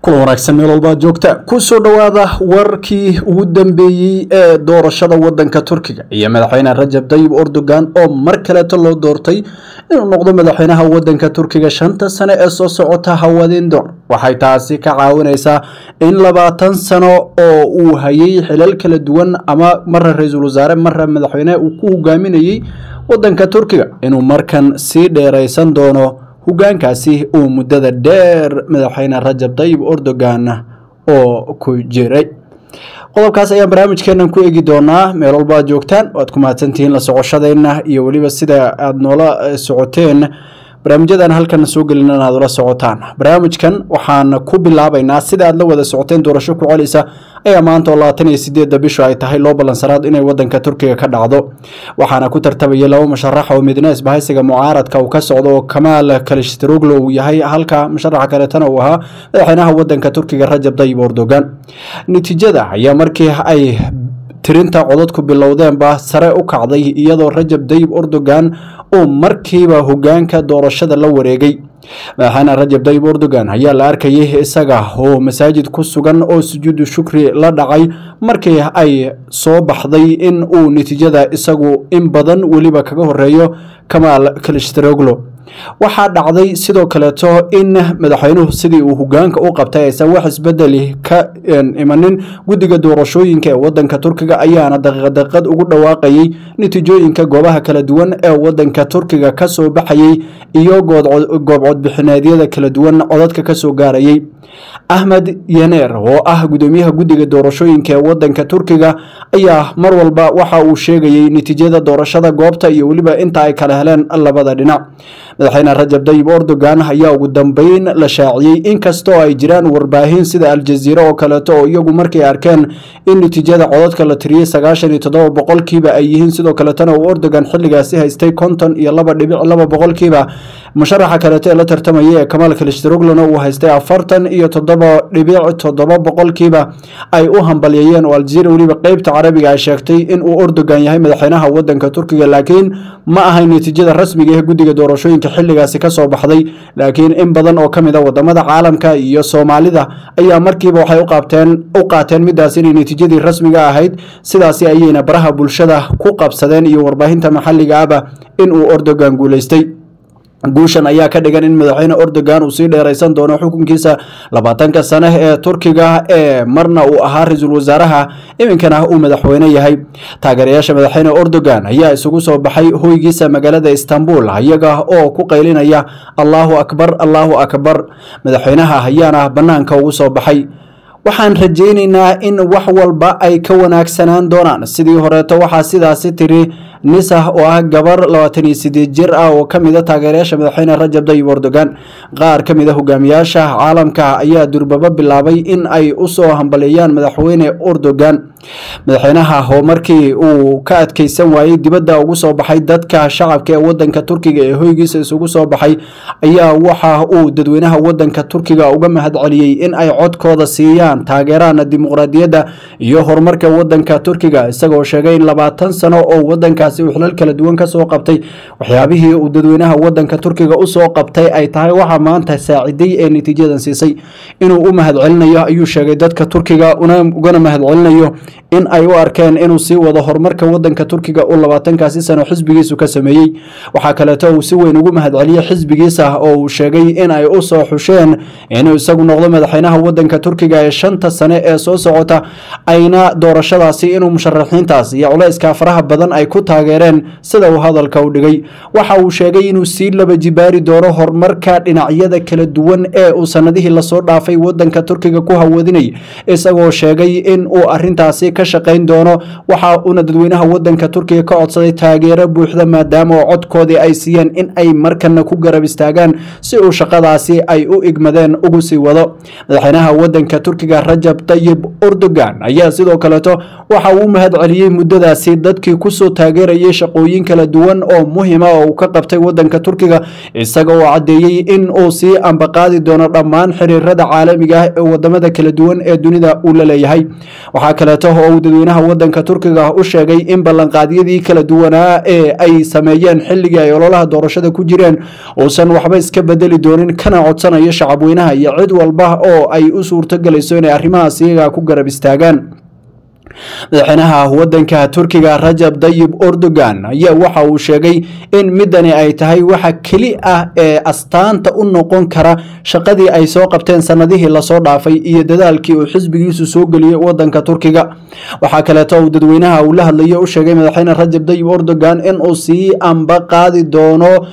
Kulan wanaagsan meel walba aad joogta, kusoo dhawaada warkii ugu dambeeyey ee doorashada wadanka Turkiga iyo madaxweyne Rajab Tayyip Erdogan oo mar kaleeto loo doortay inuu noqdo madaxweynaha wadanka Turkiga 5 sano ee soo socota. Hawadin doon waxay taasi ka caawinaysaa in 20 sano oo uu hayay xilal kala duwan, ama marra ra-iisul wasaare marra madaxweyne uu ku hogaaminayay wadanka Turkiga, inuu markan sii dheeraysan doono hogaankaasi uu muddada dheer madaxweyne Rajab Tayyip Erdogan oo ku jiray. Qodobkaas ayaan barnaamijkeenan ku eegi doonaa. Meel walba aad joogtaan waad ku mahadsantihiin la socoshadeenna iyo weliba sida aada noola socoteen barnaamijyadan halkan soo gelin aad ula socotaan. Barnaamijkan waxaan ku bilaabaynaa sida aad la wada socoteen, doorasho ku celisa ayaa maanta oo 28-da bishu ay tahay loo ballansanaad inay wadanka Turkiga ka dhacdo. Waxaana ku tartamayay laba musharax oo midna isbahaysiga mucaaradka uu ka socdo oo Kamaal Kılıçdaroğlu uu yahay, halka musharaxa kaleetana uu ahaa madaxweynaha wadanka Turkiga Rajab Tayyip Erdogan. Natiijada ayaa markii ay tirinta codadku bilowdeenba sare u kacday, iyadoo Rajab Tayyip Erdogan uu markiiba hogaanka doorashada la wareegay. Madaxweyne Rajab Tayyip Erdogan ayaa la arkayay isaga oo masaajid ku sugan oo sujuudu shukri la dhacay markii ay soo baxday in uu natiijada isagu in badan weliba kaga horeeyo Kamaal Kılıçdaroğlu. Waxaa dhacday sidoo kaleeto in madaxweynuhu sidii uu hogaanka u qabtay aysan wax isbedeli ka imanin. Guddiga doorashooyinka ee wadanka Turkiga ayaana daqiiqad daqiiqad ugu dhawaaqayay natiijooyinka goobaha kala duwan ee wadanka Turkiga kasoo baxayay iyo goob codbixineedyada kala duwan codadka kasoo gaarayay. Ahmed Yener oo ah gudoomiyaha guddiga doorashooyinka ee wadanka Turkiga ayaa mar walba waxa uu sheegayay natiijada doorashada goobta iyo weliba inta ay kala heleen labada dhinac. Madaxweyne Rajab Tayyip Erdogan ayaa ugu dambeyn la shaaciyey, inkastoo ay jiraan warbaahin sida Aljaziira oo kaleeto oo iyagu markay arkeen in natiijada codadka la tiriyey 97% ay yihiin, sidoo kaleetana uu Erdogan xilligaasi haystay 52.2%, musharaxa kaleeto ee la tartamayay ee Kamaal Kılıçdaroğluna uu haystay 47.7%, ay u hambalyeeyeen oo Aljaziira weliba qeybta Carabiga ay sheegtay in uu Erdogan yahay madaxweynaha wadanka Turkiga. Laakiin ma ahayn natiijada rasmiga ee guddiga doorashooyinka xilligaasi ka soo baxday, laakiin in badan oo ka mid a wadamada caalamka iyo Soomaalida ayaa markiiba waxay u qaateen midaas inay natiijadii rasmiga ahayd. Sidaasi ayayna baraha bulshada ku qabsadeen iyo warbaahinta maxalliga ahba in uu Erdogan guuleystay. Guushan ayaa ka dhigan in madaxweyne Erdogan uu sii dheeraysan doono xukunkiisa 20-ka sano ee Turkiga ee marna uu ahaa ra-iisul wasaaraha, iminkana uu madaxweyne yahay. Taageerayaasha madaxweyne Erdogan ayaa isugu soo baxay hoygiisa magaalada Istanbul iyaga oo ku qaylinaya "Allahu akbar, Allahu akbar". Madaxweynaha ayaana banaanka ugu soo baxay. "Waxaan rajaynaynaa in wax walba ay ka wanaagsanaan doonaan sidii horeeto", waxaa sidaasi tiri Nisah oo ah gabar 28 jir ah oo ka mid a taageerayaasha madaxweyne Rajab Tayyip Erdogan. Qaar ka mid a hogaamiyaasha caalamka ayaa durbaba bilaabay in ay usoo hambaleeyaan madaxweyne Erdogan. Madaxweynaha oo markii uu ka adkeysan waayey dibadda ugu soo baxay dadka shacabka ee wadanka Turkiga ee hoygiisa isugu soo baxay ayaa waxa uu dadweynaha wadanka Turkiga uga mahad celiyey in ay codkooda siiyaan, taageeraan dimuqraadiyadda iyo horumarka wadanka Turkiga, isagoo sheegay in 20 sano oo wadankaasi uu xilal kala duwan kasoo qabtay, waxyaabihii uu dadweynaha wadanka Turkiga usoo qabtay ay tahay waxa maanta saaciday ee natiijadan siisay. Inuu u mahad celinayo ayuu sheegay dadka Turkiga, ugana mahad celinayo in ay u arkeen inuu sii wado horumarka wadanka Turkiga uu 20-kaasi sano xisbigiisu ka sameeyey. Waxaa kaleeto uu si weyn ugu mahad celiyey xisbigiisa oo uu sheegay in ay usoo xusheen inuu isagu noqdo madaxweynaha wadanka Turkiga ee 5-ta sane ee soo socota, ayna doorashadaasi inuu musharaxiintaas iyo culayska faraha badan ay ku taageereen sida uu hadalka u dhigay. Waxa uu sheegay inuu sii laba jibaari doono horumarka dhinacyada kala duwan ee uu sanadihii lasoo dhaafay wadanka Turkiga ku hawadinay, isagoo sheegay in uu arintaasi ka shaqayn doono. Waxa uuna dadweynaha wadanka Turkiga ka codsaday taageero buuxda, maadaama oo codkoodii ay siiyeen, in ay markana ku garab istaagaan si uu shaqadaasi ay u igmadeen ugu sii wado. Madaxweynaha wadanka Turkiga Rajab Tayyip Erdogan ayaa sidoo kaleeto waxa uu mahad celiyey muddadaasi dadkii kusoo taageerayay. marayay shaqooyin kala duwan oo muhiima oo uu ka qabtay wadanka Turkiga, isaga oo caddeeyey in uu sii ambaqaadi doono dhammaan xiriirada caalamiga ah ee wadamada kala duwan ee dunida uu la leeyahay. Waxaa kaleeto oo uu dadweynaha wadanka Turkiga u sheegay in ballanqaadyadii kala duwanaa ee ay sameeyeen xilligii ay ololaha doorashada ku jireen uusan waxba iska bedeli doonin, kana codsanayo shacabweynaha iyo cid walba oo ay u suurtogelayso inay arrimahaas iyaga ku garab istaagaan. Madaxweynaha wadanka Turkiga Rajab Tayyip Erdogan ayaa waxa uu sheegay in midani ay tahay waxa keli ah ee astaanta u noqon kara shaqadii ay soo qabteen sanadihii lasoo dhaafay iyo dadaalkii uu xisbigiisu soo geliyey wadanka Turkiga. Waxaa kaleeto uu dadweynaha uu la hadlayo u sheegay madaxweyne Rajab Tayyip Erdogan in uu sii amba qaadi doono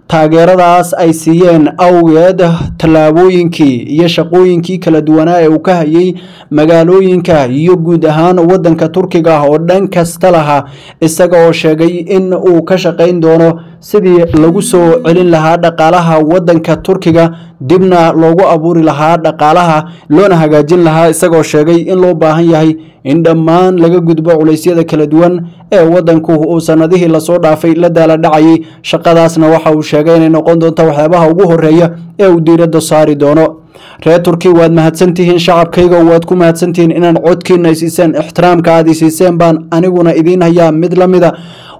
taageeradaas ay siiyeen awgeed tallaabooyinkii iyo shaqooyinkii kala duwanaa ee uu ka hayay magaalooyinka iyo guud ahaan wadanka Turkiga ah oo dhan kasta lahaa, isaga oo sheegay in uu ka shaqayn doono sidii lagu soo celin lahaa dhaqaalaha wadanka Turkiga, dibna loogu abuuri lahaa dhaqaalaha loona hagaajin lahaa, isagoo sheegay in loo baahan yahay in dhammaan laga gudbo culeysyada kala duwan ee wadanku uu sanadihii lasoo dhaafay la daala dhacayay. Shaqadaasna waxa uu sheegay inay noqon doonto waxyaabaha ugu horeeya ee uu diiradda saari doono. Reer Turki, waad mahadsantihiin. Shacabkayga, waad ku mahadsantihiin inaan codkiina isiiseen. Ixtiraamka aad isiiseen baan aniguna idiin hayaa mid la mida.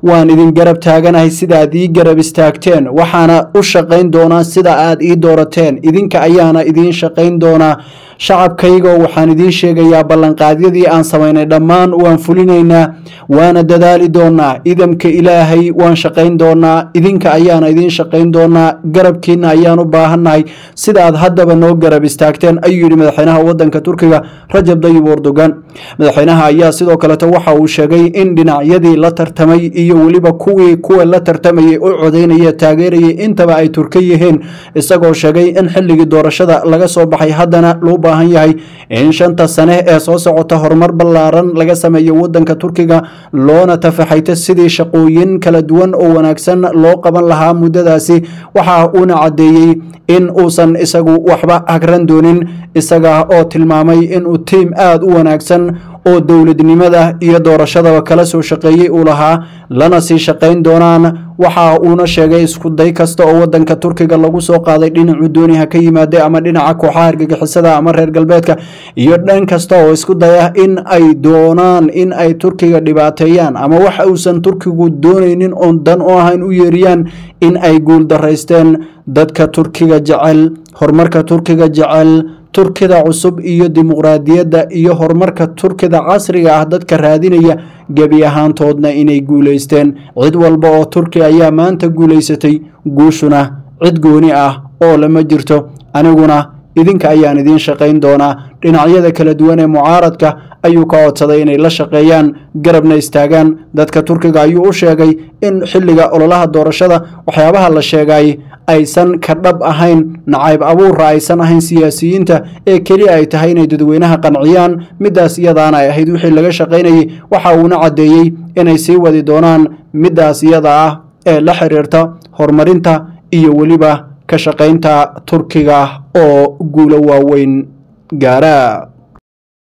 Waan idin garab taaganahay sida aad ii garab istaagteen, waxaana u shaqayn doonaa sida aad ii doorateen, idinka ayaana idiin shaqayn doonaa. Shacabkayga, waxaan idiin sheegayaa ballanqaadyadii aan samaynay dhammaan waan fulinaynaa, waana dadaali doonaa. Idamka Ilaahay waan shaqayn doonaa, idinka ayaana idiin shaqayn doonaa, garabkiina ayaan u baahannahay sida aad haddaba noo garab istaagteen, ayuu yidhi madaxweynaha wadanka Turkiga Rajab Tayyip Erdogan. Madaxweynaha ayaa sidoo kaleeto waxa uu sheegay in dhinacyadii la tartamay iyo weliba kuwii kuwa la tartamayay u codaynaya taageerayay intaba ay Turki yihiin, isagoo sheegay in xilligii doorashada laga soo baxay, haddana loo baahan yahay in 5ta sane ee soo socota horumar ballaaran laga sameeyo wadanka Turkiga, loona tafaxayto sidii shaqooyin kala duwan oo wanaagsan loo qaban lahaa muddadaasi. Waxa uuna caddeeyey in uusan isagu waxba hagran doonin, isaga oo tilmaamay inuu tiim aada u wanaagsan oo dowladnimada iyo doorashadaba kala soo shaqeeyey uu lahaa, lana sii shaqayn doonaan. Waxa uuna sheegay isku day kasta oo wadanka Turkiga lagu soo qaaday, dhinacu dooniha ka yimaada ama dhinaca kooxaha argagixisada ama reer galbeedka iyo dhan kasta oo isku daya in ay doonaan in ay Turkiga dhibaateeyaan ama waxa uusan Turkigu doonaynin oon dan u ahayn u yeeriyaan, in ay guul daraysteen. Dadka Turkiga jecel, horumarka Turkiga jecel, Turkida cusub iyo dimuqraadiyadda iyo horumarka Turkida casriga ah dadka raadinaya, gebi ahaantoodna inay guulaysteen. Cid walba oo Turki ayaa maanta guulaysatay, guushuna cid gooni ah oo lama jirto, aniguna idinka ayaan idiin shaqayn doonaa. Dhinacyada kala duwan ee mucaaradka ayuu ka codsaday inay la shaqeeyaan, garabna istaagaan. Dadka Turkiga ayuu u sheegay in xilliga ololaha doorashada waxyaabaha la sheegay aysan ka dhab ahayn, nacayb abuurra aysan ahayn siyaasiyiinta, ee keliya ay tahay inay dadweynaha qanciyaan, middaas iyadaana ay ahayd wixii laga shaqaynayay. Waxa uuna caddeeyey inay sii wadi doonaan middaas iyada ah ee la xiriirta horumarinta iyo weliba ka shaqaynta Turkiga oo guulo waaweyn gaara.